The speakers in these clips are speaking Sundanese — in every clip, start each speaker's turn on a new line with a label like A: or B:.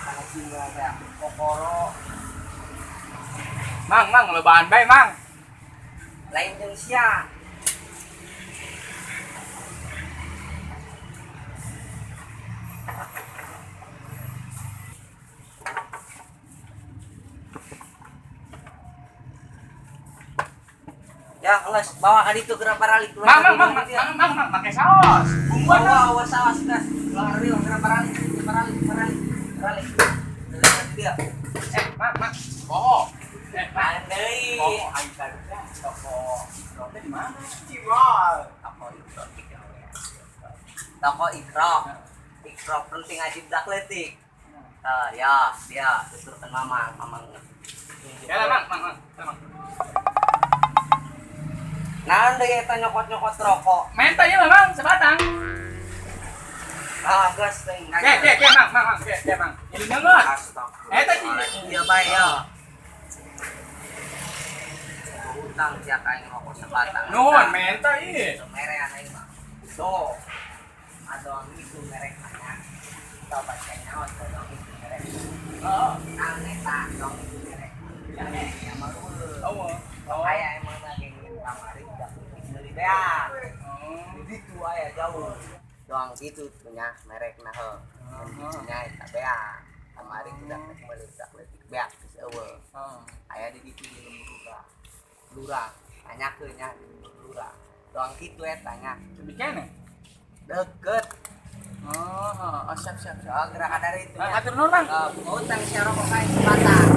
A: Kana cimol teh kokoro.
B: Mang, mang, lebahan bae, Mang.
A: Lain jeung sia. Ya, geus bawa ka ditu geura paralik.
B: Mang, mang, mang, mang, mang, mang, mang, make saos. Bumbuan, Mang.
A: Bawa awas awas gas. Ulah real geura paralik, paralik, paralik. Paralik. Dari dia.
B: Eh, mang, mang. Oh. Eh, mang.
A: Lain deui.
B: Oh, aing tadi teh toko Ikro teh di mana? Cimol.
A: Toko Ikro. Toko Ikro. Ikro penting aja budak leutik. Ah, ya, dia tuturkeun mamang, mamang.
B: Ya, mang, mang, mang. Mang.
A: Naon deui eta nyokot-nyokot rokok?
B: Menta ieu mah, Mang, sebatang.
A: Ah, geus teuing.
B: Ke, ke, ke, Mang, mang, mang, ke, ke, Mang. Ini ngeungeut.
A: Astagfirullah.
B: Eh, tadi.
A: Iya bae ya. Utang sia ka aing rokok sebatang.
B: Nuhun, menta ieu.
A: Merean aing mah. Tuh. Adong itu merek mana? Coba saya nyawa dong itu merek.
B: Heeh.
A: Nah, eta dong itu merek. Ya, ya malu.
B: Oh. Oh.
A: Kayak emang lagi kamari udah beli beak.
B: Oh.
A: Di ditu aya jauh. Doang gitu punya merek nah heuh. Nya eta beak. Kamari udah beli budak leutik beak geus eueuh.
B: Oh.
A: Aya di ditu di lembur lurah. Lurah, tanyakeun nya di lembur lurah. Doang kitu eta nya.
B: Demikian ya?
A: Deket.
B: Oh, oh, siap, siap, siap.
A: Oh, gerakan dari itu.
B: Ah, hatur nuhun, Mang.
A: Eh, utang sia rokok kain sebatang.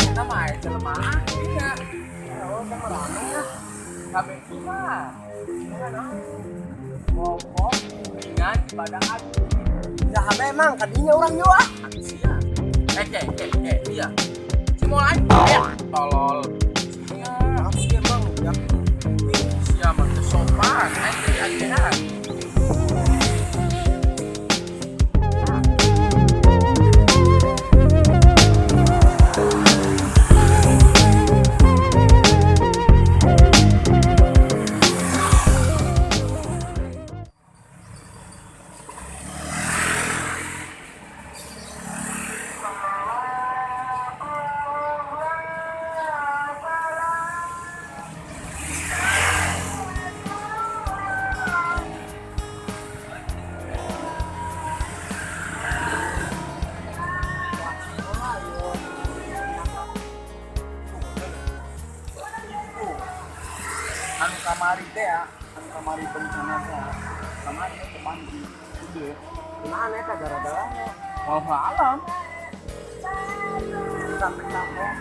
B: Eta mah aya jelema iya. Oh, kan rame ya. Kabeh mah. Ngomong dengan ibadah haji.
A: Ya memang kadinya orang yo ah.
B: Sia. Eh, ke, ke, ke, iya. Cimol aing. Ya, tolol. Sia.
A: Aku dia emang ya.
B: Sia mah teu sopan, aing jadi ajehan. Anu kamari teh ya, anu kamari bencana teh ya. Kamari teh panji gede.
A: Kumaha eta gara-garana?
B: Mau alam.
A: Sampai kapok.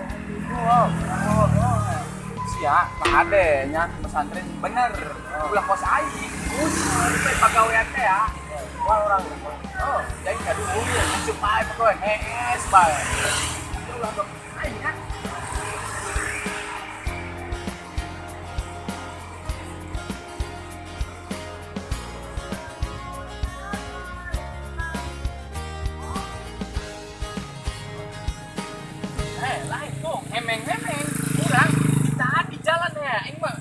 B: Oh, oh, oh. Sia, Pak Ade nya pesantren bener. Ulah kos aing. Usir teh pagawean teh ya.
A: Wah orang.
B: Oh, jadi gaduh ya, asup bae pagawean hees bae. Ulah kos aing nya. Eh, lain tuh, hemeng-hemeng, kurang ditahan di jalan ya, aing mah.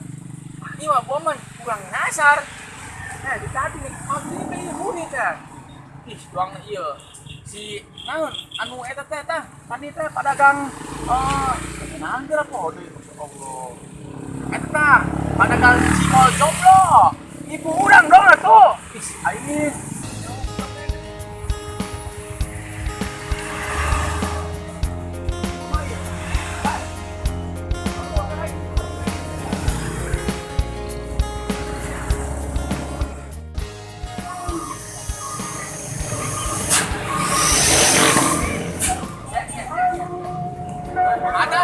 B: Ini mah boman kurang ngasar. Eh, ditahan nih, oh, ini beli huni teh. Ih, doang ieu. Si naon anu eta teh tah, tadi teh padagang eh naon geura poho deui, Masya Allah. Eta tah, padagang cimol jomblo. Ibu urang dong atuh. Ih, aing.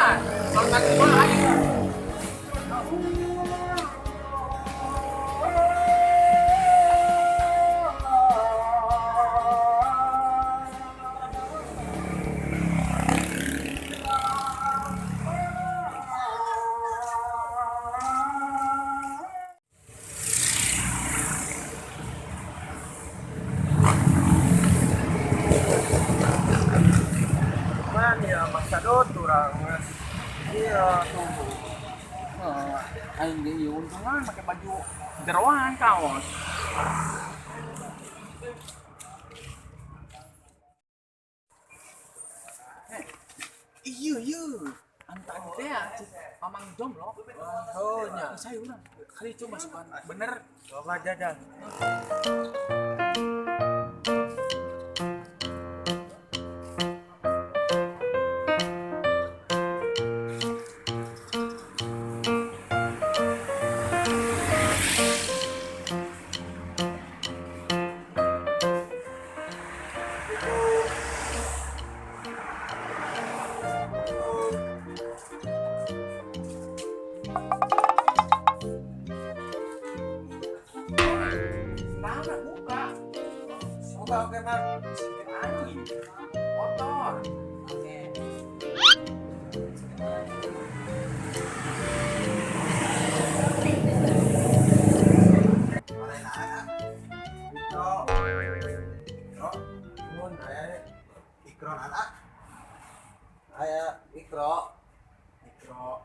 B: Ah, sholat maghrib lah ayo.
A: Iya tuh.
B: Aing ge ieu untungan pakai baju jeroan kaos. Iya iya. Antar teh Mamang jomblo.
A: Oh nya.
B: Saya urang kali coba masukan bener.
A: Bawa jajan. Buka, oke, Bang.
B: Angin. Kotor. Oke.
C: Ikro. Ikro.
A: Mun aya
C: Ikro anak.
A: Aya ikro.
C: Ikro.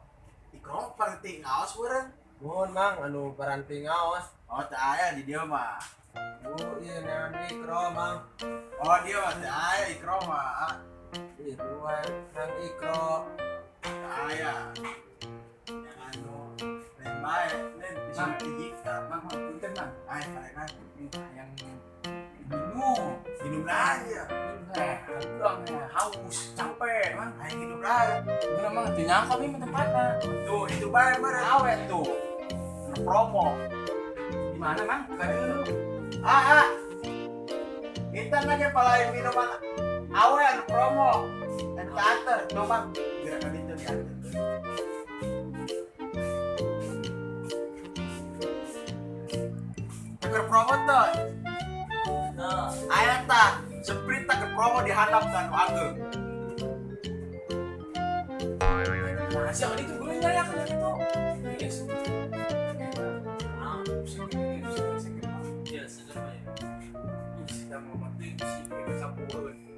C: Ikro paranti ngaos urang.
A: Mun Mang anu paranti ngaos.
C: Oh, teu aya di dieu mah.
A: Bu, ieu neangan ikro Mang.
C: Oh, dia mah teu aya ikro mah.
A: Ih, dua nang ikro.
C: Teu aya. Yang anu lain bae, lain bisa dijikta.
B: Mang, punten Mang.
C: Ay, parengan.
B: Yang minum.
C: Minum aja.
B: Minum teh, haus, capek, Mang.
C: Ayo minum aja.
B: Bener Mang, teu nyangka nih tempatna.
C: Tuh, itu bae mah awet tuh. Promo.
B: Di mana, Mang? Buka dulu.
C: Ah, ah. Kita lagi palain minuman awe anu promo. Dan teater, tuh Mang. Gerakan itu diantar. Tuker promo tuh.
B: Nah,
C: aya tah, sprint tak promo di handap dan ageng.
B: Nah, siapa itu gue nyari aku itu. Yes.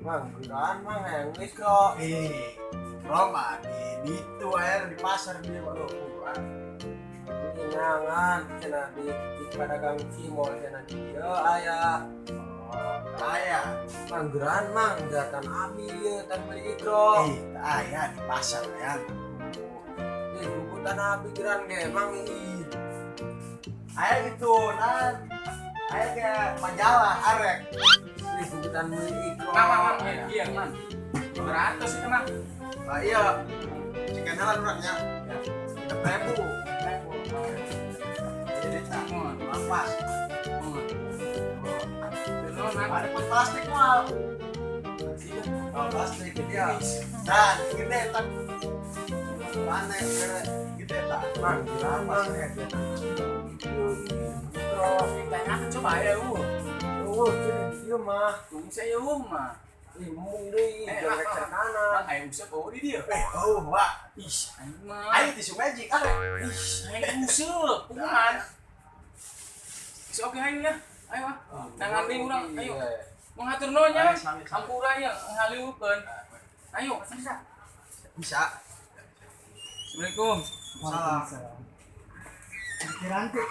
A: Mang, geuraan Mang hayang ikro.
C: Eh, Roma di itu air di pasar dia waduh.
A: Neangan cenah di pedagang cimol cenah di dieu aya.
C: Oh, aya.
A: Mang geuraan Mang jatan abi ieu tan beli ikro.
C: Eh, aya di pasar aya.
A: Ih, bukutan abi geuraan ge Mang ih.
C: Aya gitu, nah. Aya ke majalah arek.
A: Ih, bukutan beli ikro.
B: Mang, mang, mang, iya, Mang. 200 itu, Mang.
C: Lah iya. Cikenalan urangnya.
B: Ya.
C: 6.000. Jadi tak pas. Ada pun plastik mal. Oh, plastik dia. Nah, gede tak. Mana gede tak.
A: Mang, geuraan Mang.
B: Ikro, tanya coba ya, U.
A: Oh, cenah di dieu mah.
B: Tunggu saya U mah.
A: Ih, mung deui, jangan rek kana.
B: Mang ayo usep oh di dia.
C: Eh, oh, wah.
B: Ih, aing mah.
C: Ayo tisu magic ah.
B: Ih, aing usep, pukulan. Is oke ayo ya. Ayo ah. Tangan deui urang, ayo. Mengatur nuhun nya. Hampura ya, ngaliukeun. Ayo, bisa.
C: Bisa.
B: Assalamualaikum.
C: Waalaikumsalam. Pikiran tuh.